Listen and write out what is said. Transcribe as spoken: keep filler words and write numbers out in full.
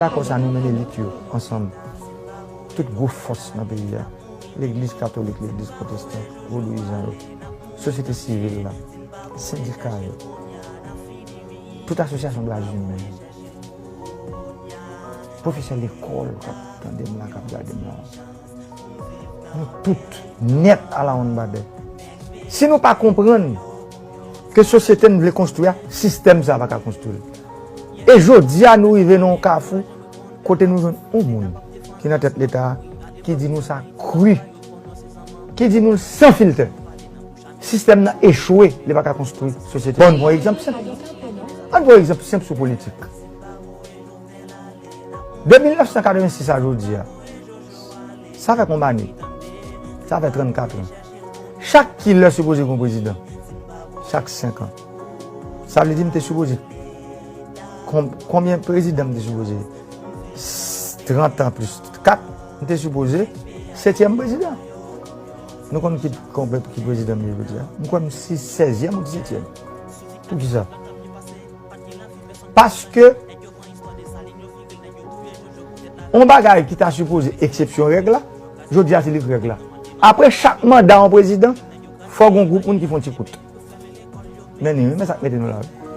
Dakò sa, nou menm elit yo ansanm, tout gwo fòs nan peyi a, legliz katolik, legliz pwotestan, vodouyizan yo, sosyete sivil la, sendika yo, tout asosyasyon dwa imen yo, pwofesè lekòl k ap tande m la, k ap gade m la, nou tout nèt ala on badè. Si nou pa konprann ke sosyete n vle konstwi a, sistèm sa pa ka konstwi l. E jodi a, nou rive nan yon kafou kote nou jwenn yon moun ki nan tèt Leta a, ki di nou sa kri, ki di nou l san filtè. Sistèm nan echwe, li pa ka konstwi sosyete. Bon, n pran egzanp senp. Ann pran egzanp senp sou politik. De mil nèf san katrevensis a jodi a, sa fè konbyen ane? Sa fè trannkat an. Chak kilè sipoze gen yon prezidan? Chak senk an. Sa vle di m te sipoze, kon-, konbyen prezidan m te sipoze? S-, trant an plis kat, m te sipoze setyèm prezidan. Nou konn ki, konbyen, ki prezidan m ye jodi a? M kwè m se sèzyèm ou disetyèm. Poukisa? Paske yon bagay ki ta sipoze eksepsyon règ la, jodi a se li k règ la. Apre chak manda yon prezidan, fò gen yon gwoup moun ki fè yon ti kout. Men ni wi, men sa k mete nou la wi.